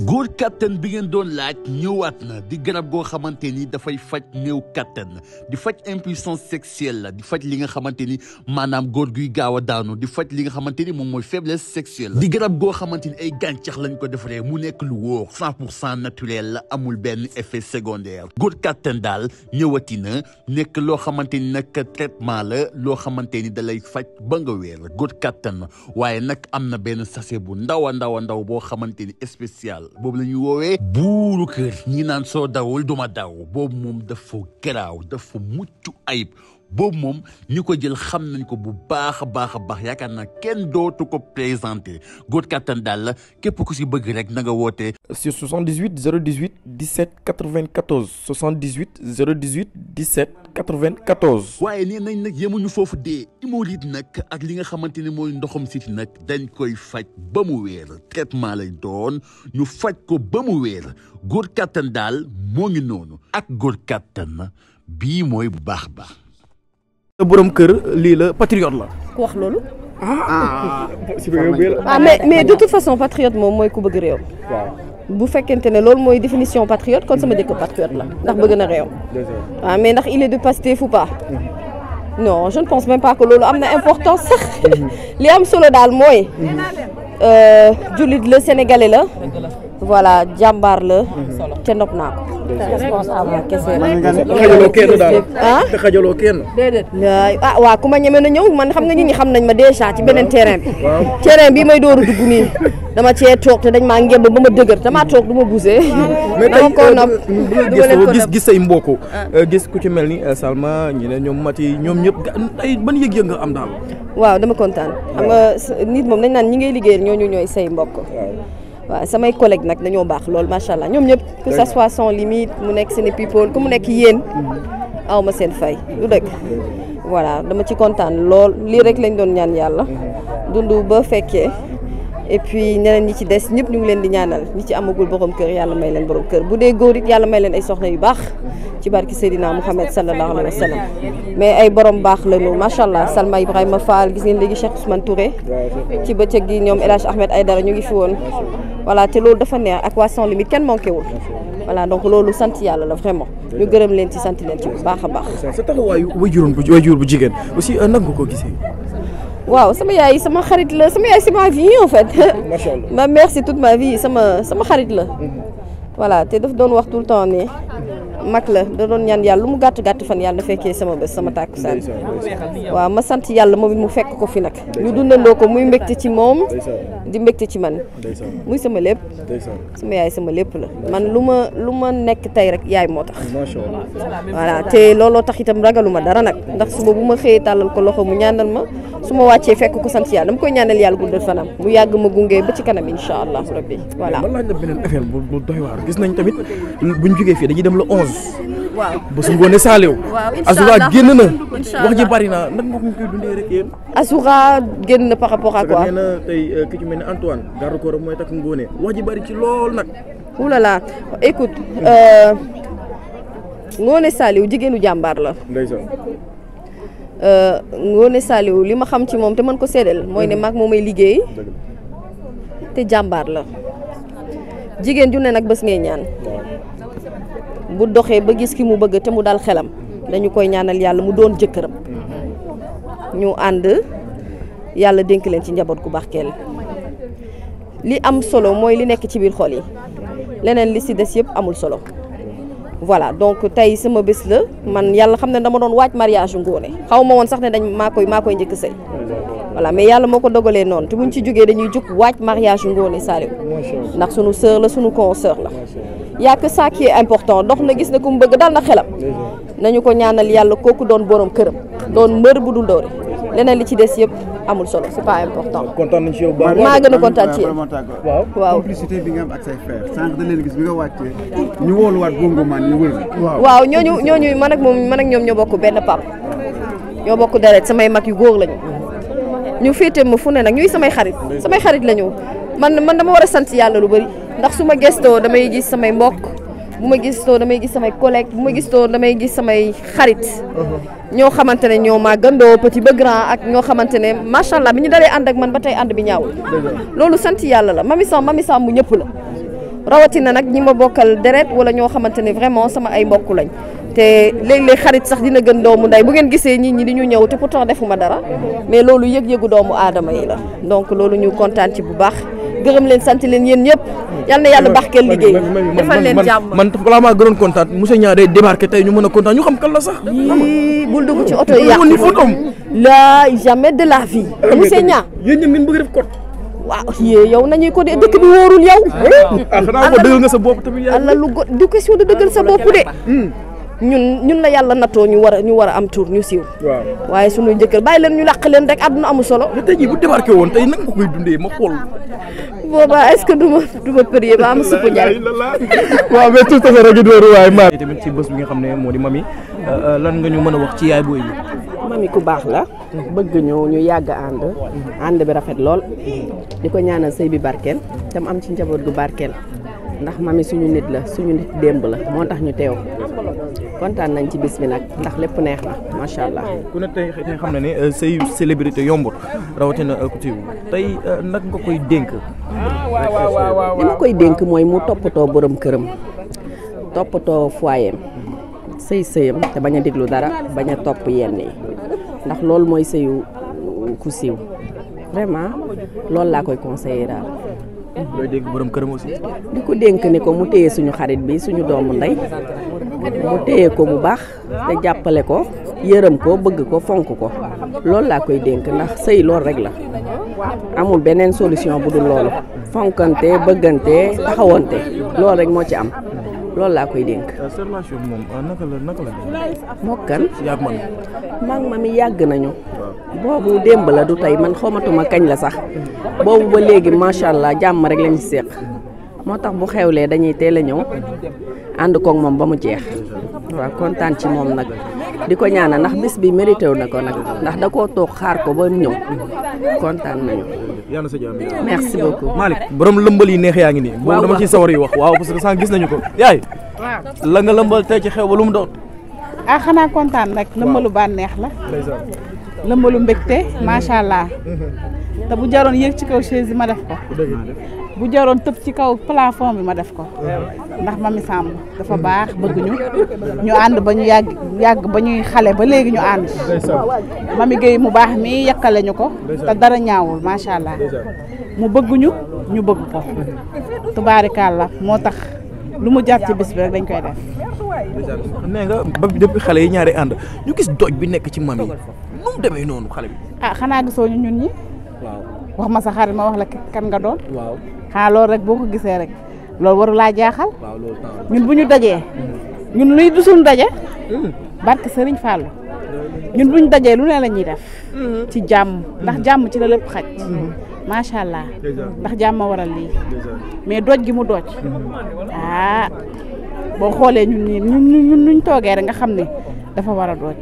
góor kattan bi ngeen doon laaj ñëwaat na di garab goo xamante ni dafay faj néew kattan di faj impuissance sexuelle la di faj li nga xamante ni maanaam góor guy gaaw a daanu di faj li nga xamante ni moom mooy faiblesse sexuelle di garab goo xamante ni ay gàncax lañ ko defaree mu nekk lu wóor 100% naturel la amul benn effet secondaire góor kattan daal ñëwati na nekk loo xamante ni nag traitement la loo xamante ni da lay faj ba nga wéer góor kattan waaye nag am na benn sachet bu ndaw a ndaw boo xamante ni spécial boobu la ñuy woowee buuru kër ñi naan soo dawul duma daw boobu moom dafa garaaw dafa mucc ayib boobu moom ñi ko jël xam nañ ko bu baax a baax yaakaar naa kenn dootu ko présenté góor kattan daal la képp ku si bëgg rek na nga woote sur 78 018 17 94 78 018 17 94. waaye nee nañ nag yemuñu foofu dee hémorroïde nag ak li nga xamante ne mooy ndoxam siti nag dañ koy faj ba mu wéer traitement lay doon ñu faj ko ba mu wéer góor kattan daal moo ngi noonu ak góor kattan bii mooy bu baax baax. borom kër lii la patriote la. ku wax loolu. mais de toute façon patriote moom mooy ku bëgg réew. bu fekkente ne loolu mooy définition patriote kon sama jëkk patriote la ndax bëgg na réew. waaw mais ndax il est de Pastef ou pas. non je ne pense même pas que loolu am na importance sax. li am solo daal mooy. jullit la sénégalais la. voilà jàmbaar la. te nopp naa ko. responsable kese xajaloo kenn daal te xajaloo kenn. déedéet waaw ku ma ñeme na ñëw man xam nga nit ñi xam nañ ma déjà ci beneen terrain bi. terrain bi may dooru dugg nii dama cee toog te dañ maa ngémb ba ma dëgër damaa toog du ma bousee. mais tey gis say mbokk gis ku ci mel ni Salma ñi ne ñoom Mati ñoom ñëpp ay ban yëg-yëg nga am daal. waaw dama kontaan xam nga nit moom dañ naan ñi ngay liggéeyal ñooy say mbokk. waaw samay collègues nag dañoo baax lool macha allah ñoom ñëpp que ça soit sans limite mu nekk seen people ku mu nekk yéen aw ma seen fay lu dëgg voilà dama ci kontaan lool lii rek lañ doon ñaan yàlla dund ba fekkee et puis ñeneen ñi ci des ñëpp ñu ngi leen di ñaanal ñi ci amagul borom kër yàlla may leen borom kër bu dee góor it yàlla may leen ay soxna yu baax ci barki Seydina Mouhamed sallallahu alayhi wa sallam mais ay borom baax la ñu macha allah Salma Ibrahima Fall gis ngeen léegi Cheikh Ousmane Touré ci bëccëg gi ñoom El Hadj Ahmed Aïdara ñu ngi fi woon voilà te loolu dafa neex ak waa sans limite kenn manqué wul voilà donc loolu sant yàlla la vraiment ñu gërëm leen ci sant leen ci bu baax a baax. sa taxawaayu waajur bu jigéen aussi nag nga ko gisee. waaw sama yaay sama xarit la sama yaay c'est ma vie en fait. macha allah ma mère c'est toute ma vie sama xarit la. voilà te daf doon wax tout le temps ne mag la da doon ñaan yàlla lu mu gàtt fan yàlla na fekkee sama bés sama tàkkusaan waaw ma sant yàlla moom it mu fekk ko fi nag ñu dundandoo ko muy mbégte ci moom di mbégte ci man muy sama lépp sama yaay sama lépp la man lu ma nekk tey rek yaay moo tax voilà te looloo tax itam ragaluma dara nag ndax suba bu ma xëyee tàllal ko loxo mu ñaanal ma su ma wàccee fekk ko sant yàlla dama koy ñaanal yàlla guddal fanam mu yàgg ma gunge ba ci kanam incha allah rabbi voilà. man laaj la beneen affaire bu doy waar gis nañ tamit buñ jógee fii dañuy dem le 11. waaw ba su ngoonee Saliou. waaw Azoura génn na. wax ji bari na nag nga ko koy dundee rek yéen. Azoura génn na par rapport à quoi. nee na tey ki ci mel ni Antoine garde corps mooy takk ngoonee wax ji bari ci lool nag. oulala écoute Ngoné Saliou jigéenu jàmbaar la. ndeysaan. Ngoné Saliou li ma xam ci moom te mën ko seedeel mooy ne maag moomay liggéey te jàmbaar la jigéen ju ne nag bés ngay ñaan. bu doxee ba gis ki mu bëgg te mu dal xelam dañu koy ñaanal yàlla mu doon jëkkëram ñu ànd yàlla dénk leen ci njaboot gu barkeel li am solo mooy li nekk ci biir xol yi leneen li ci des yëpp amul solo voilà donc tey sama bés la man yàlla xam ne dama doon waaj mariage Ngoné xaw ma woon sax ne maa koy njëkk sëy voilà mais yàlla moo ko dogalee noonu te buñ ci jógee dañuy jóg waaj mariage Ngoné Saliou ndax sunu sœur la sunu consoeur la y a que ça qui est important dox na gis na ku mu bëgg dal na xelam nañu ko ñaanal yàlla kooku doon borom këram doon mbër bu dul doore leneen li ci des yëpp amul solo c'est pas important. kontaan nañu ci yow baax maa gën a kontaan ci yéen. waaw complicité bi nga am ak say frère sànq da leen gis bi nga wàccee ñu wóoluwaat bongo man ñu wër. waaw ñooñu man ak ñoom ñoo bokk benn pap ñoo bokk deret samay mag yu góor lañu ñu féete ma fu ne nag ñuy samay xarit lañu man dama war a sant yàlla lu bari ndax su ma gëstoo damay gis samay mbokk bu ma gëstoo damay gis samay collègues bu ma gëstoo damay gis samay xarit ñoo xamante ne ñoo maa gëndoo petit ba grand ak ñoo xamante ne macha allah bi ñu dalee ànd ak man ba tey ànd bi ñaawul loolu sant yàlla la Mamy Samb mu ñëpp la rawatina nag ñi ma bokkal deret wala ñoo xamante ne vraiment sama ay mbokk lañ te léeg-léeg xarit sax dina gën doomu ndey bu ngeen gisee nit ñi di ñu ñëw te pourtant defuma dara mais loolu yëg-yëgu doomu aadama yi la donc loolu ñu kontaan ci bu baax gërëm leen sant leen yéen ñëpp yal na yàlla barkeel liggéey defal leen jàmm. man balaa maa gënoon kontaan monsieur Niang day débarqué tey ñu mën a kontaan ñu xam kan la sax. yii bul dugg ci oto yi yàq la jamais de la vie. monsieur Niang yéen ñëpp ngeen bëgg def code. waaw yee yow nañuy ko de dëkk bi wóorul yow. xanaa ko dëggal nga sa bopp tamit. Allah lu go du question de dëggal sa bopp de. ñun la yàlla nattoo ñu war a am tur ñu siiw. waaw waaye suñuy jëkkër bàyyi leen ñu làq leen rek àdduna amul solo. mais tey jii bu débarqué woon tey naka nga koy dundee ma xool. boobaa est-ce que du ma prier ba am supp njaay. waaw mais tout à fait rek dooru waaye maa tamit ci bés bi nga xam ne moo di mami lan nga ñu mën a wax ci yaay booy bi. mami ku baax la bëgg ñu yàgg ànd bi rafet lool di ko ñaanal sëy bi barkeel te mu am ci njaboot gu barkeel ndax mami suñu nit la suñu nit démb la moo tax ñu teew kontaan nañ ci bis bi nag ndax lépp neex na macha allah. ku ne tey xam na ne say célébrité yombut rawatina ku ci tey nag nga koy dénk. li ma koy dénk mooy mu toppatoo borom këram toppatoo foyem sëyam te bañ a déglu dara bañ a topp yenn yi ndax loolu mooy sëyu ku siiw vraiment loolu laa koy conseiller daal. looy dénk borom këram aussi. di ko dénk ne ko mu téye suñu xarit bi suñu doomu ndey mu téye ko bu baax te jàppale ko yërëm ko bëgg ko fonk ko loolu laa koy dénk ndax sëy loolu rek la amul beneen solution bu dul loolu fonkante bëggante taxawante loolu rek moo ci am loolu laa koy dénk. sa relation moom naka la. mokkan yaa man. maa ngi mami yàgg nañu. boobu démb la du tey man xawmatuma kañ la sax boobu ba léegi macha allah jàmm rek lañu seq moo tax bu xewlee dañuy teel a ñëw ànd koog moom ba mu jeex waaw kontaan ci moom nag di ko ñaanal ndax bis bi mérité wu na ko nag ndax da koo toog xaar ko ba mu ñëw kontaan nañu. yàlla sa jàmm. merci beaucoup. Malick borom lëmbal yi neex yaa ngi nii. waaw dama ciy sawar yi wax waaw parce que sànq gis nañu ko. yaay la nga lëmbal tey ci xew ba lu mu doon. xanaa kontaan nag lëmbalu bànneex la. lëmbalu mbégte macha allah te bu jaroon yéeg ci kaw chaise bi ma def ko bu jaroon tëb ci kaw plafond bi ma def ko ndax mami Samb dafa baax bëgg ñu ànd ba ñu yàgg ba ñuy xale ba léegi ñu ànd mami Guèye mu baax mi yàkkale ñu ko te dara ñaawul macha allah mu bëgg ñu bëgg ko tubaarikàlla moo tax lu mu jar ci bis bi rek dañ koy def. nee nga ba depuis xale yi ñaari ànd ñu gis doj bi nekk ci mami nu mu demee noonu xale bi. xanaa gisoo ñu ñun ñi. waaw wax ma sa xarit ma wax la kan nga doon. waaw xanaa loolu rek boo ko gisee rek loolu waru laa jaaxal. waaw loolu ñun bu ñu dajee. ñun luy dusul daje. barke Serigne Fallou. ñun bu ñu dajee lu ne la ñuy def. ci jàmm ndax jàmm ci la lépp xaj. macha allah ndax jàmm ma waral lii. mais doj gi mu doj. boo xoolee ñun nuñ toogee rek nga xam ne dafa war a dooj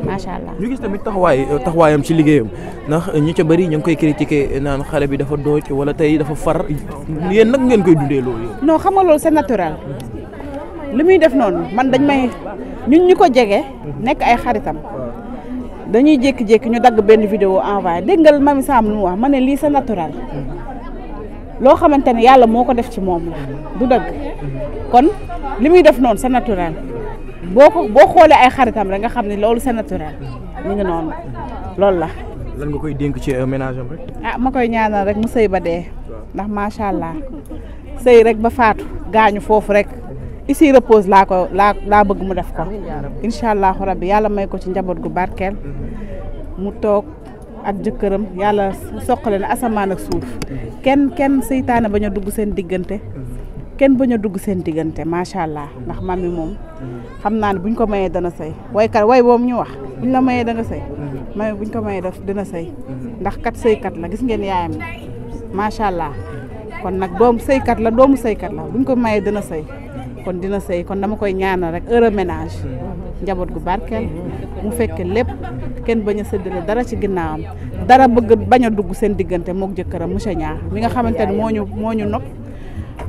macha allah. ñu gis tamit taxawaayam ci liggéeyam ndax ñi ca bëri ñu ngi koy critiquer naan xale bi dafa dooj wala tey dafa far yéen nag ngeen koy dundee loolu. non xam nga loolu c'est naturel li muy def noonu man dañ may ñun ñu ko jege nekk ay xaritam dañuy jékki-jékki ñu dagg benn vidéo envoyé dégg nga mami Samb lu mu wax ma ne lii c'est naturel loo xamante ne yàlla moo ko def ci moom la du dëgg kon. li muy def noonu c'est naturel boo xoolee ay xaritam rek nga xam ne loolu c'est naturel ñu ngi noonu loolu la. lan nga koy dénk ci ménage am rek. ma koy ñaanal rek mu sëy ba dee ndax macha allah sëy rek ba faatu gaañu foofu rek ici repose laa bëgg mu def ko incha allahu rabbi yàlla may ko ci njaboot gu barkeel mu toog ak jëkkëram yàlla soqale na asamaan ak suuf kenn seytaane bañ a dugg seen diggante. kenn bañ a dugg seen diggante macha allah ndax mami moom xam naa ne buñ ko mayee dana sëy way boobu ñu wax buñ la mayee danga sëy mami buñ ko mayee dina sëy ndax kat sëykat la gis ngeen yaayam macha allah kon nag doomu sëykat la buñ ko mayee dana sëy kon dina sëy kon dama koy ñaanal rek heureux ménage njaboot gu barkeel mu fekk lépp kenn bañ a séddale dara ci ginnaawam dara bëgg bañ a dugg seen diggante mook jëkkëram monsieur Niang mi nga xamante ne moo ñu nopp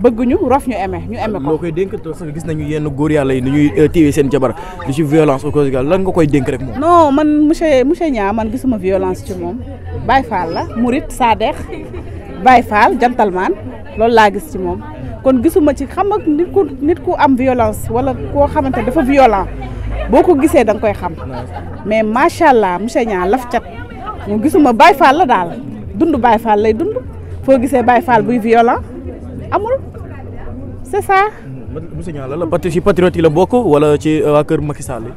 bëgguñu rof ñu aimé ko. loo koy dénk parce que gis nañu yenn góor yàlla yi ni ñuy téye seen jabar di ci violence au conjugal lan nga koy dénk rek moom. non man monsieur Niang man gisuma violence ci moom Baye Fall la Murit Sadex Baye Fall gentleman loolu laa gis ci moom kon gisuma ci xam nga nit ku am violence wala koo xamante dafa violent boo ko gisee da nga koy xam mais macha allah monsieur Niang laf cat mu gisuma Baye Fall la daal dund Baye Fall lay dund foo gisee Baye Fall buy violent amul c'est ça. monsieur Niang la ci patriote yi la bokk wala ci waa kër Macky Sall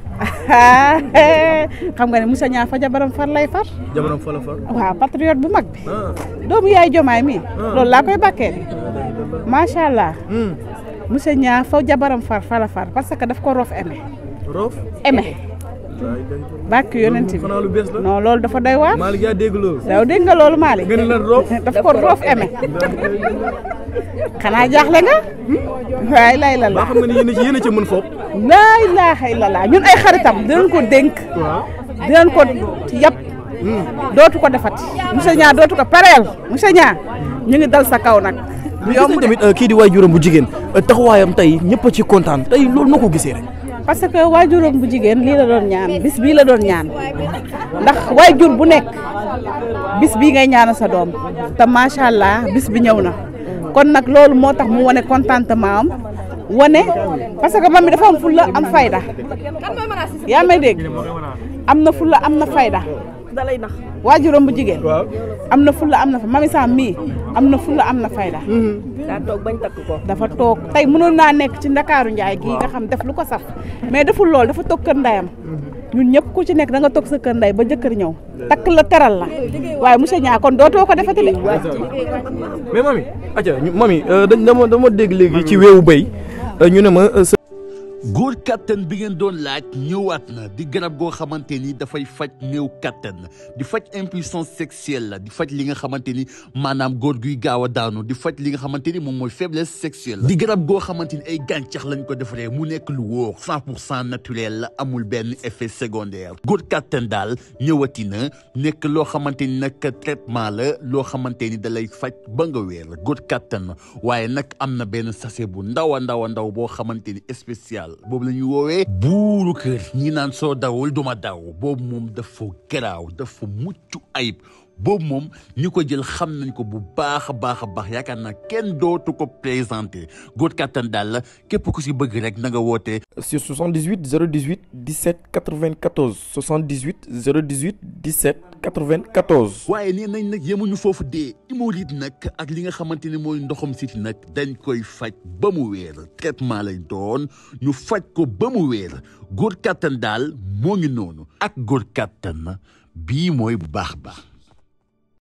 xam nga ne monsieur Niang fa jabaram far lay far. jabaram fa la far. waaw patriote bu mag bi. doomu yaay jomaay mi. loolu laa koy bàkkee de. macha allah. monsieur Niang fa jabaram far fa la far parce que daf ko roof aimé. roof aimé. bàkk yonent bi xanaa lu bees la. non loolu dafa doy waar. Malick yaa dégg loolu. yow dégg nga loolu Malick. nga ne la roof. daf ko roof aimé. xanaa jaaxle nga. waay lay la la. ba xam nga ni yéen a ci mën foofu. laa ilaaha illallah ñun ay xaritam dinañ ko dénk. waaw dinañ ko yàpp. dootu ko defati. monsieur Niang dootu ko pareel. monsieur Niang ñu ngi dal sa kaw nag. yomb tamit kii di waajuram bu jigéen taxawaayam tey ñëpp a ci kontaan tey loolu noo ko gisee rek. parce que waajuram bu jigéen lii la doon ñaan bis bii la doon ñaan ndax waajur bu nekk bis bii ngay ñaanal sa doom te macha allah bis bi ñëw na kon nag loolu moo tax mu wane contentement am wane parce que mami dafa am fulla am fayda yaa may dégg am na fulla am na fayda dalay nax waajuram bu jigéen am na fulla am na mami Sam mii am na fulla am na fayda daa toog bañ takk ko. dafa toog tey mënoon naa nekk ci Ndakaaru Njaay gii nga xam def lu ko saf mais deful lool dafa toog kër ndayam ñun ñëpp ku ci nekk da nga toog sa kër nday ba jëkkër ñëw takk la teral la waaye monsieur Niang kon dootoo ko defati de. mais mami mami dama dégg léegi ci weewu béy ñu ne ma góor kattan bi ngeen doon laaj ñëwaat na di garab goo xamante ni dafay faj néew kattan di faj impuissance sexuelle la di faj li nga xamante ni maanaam góor guy gaaw a daanu di faj li nga xamante ni moom mooy faiblesse sexuelle di garab goo xamante ni ay gàncax lañ ko defaree mu nekk lu wóor 100% naturel la amul benn effet secondaire góor kattan daal ñëwati na nekk loo xamante ni nag traitement la loo xamante ni da lay faj ba nga wér góor kattan waaye nag am na benn sachet bu ndaw a ndaw boo xamante ni spécial boobu la ñuy woowee buuru kër ñi naan soo dawul duma daw boobu moom dafa garaaw dafa mucc ayib boobu moom ñi ko jël xam nañ ko bu baax a baax yaakaar naa kenn dootu ko présenté góor kattan daal la képp ku si bëgg rek na nga woote sur 78 018 17 94 78 018 17 94. waaye nee nañ nag yemuñu foofu dee hémorroïde nag ak li nga xamante ne mooy ndoxam siti nag dañ koy faj ba mu wéer traitement lay doon ñu faj ko ba mu wéer góor kattan daal moo ngi noonu ak góor kattan bii mooy bu baax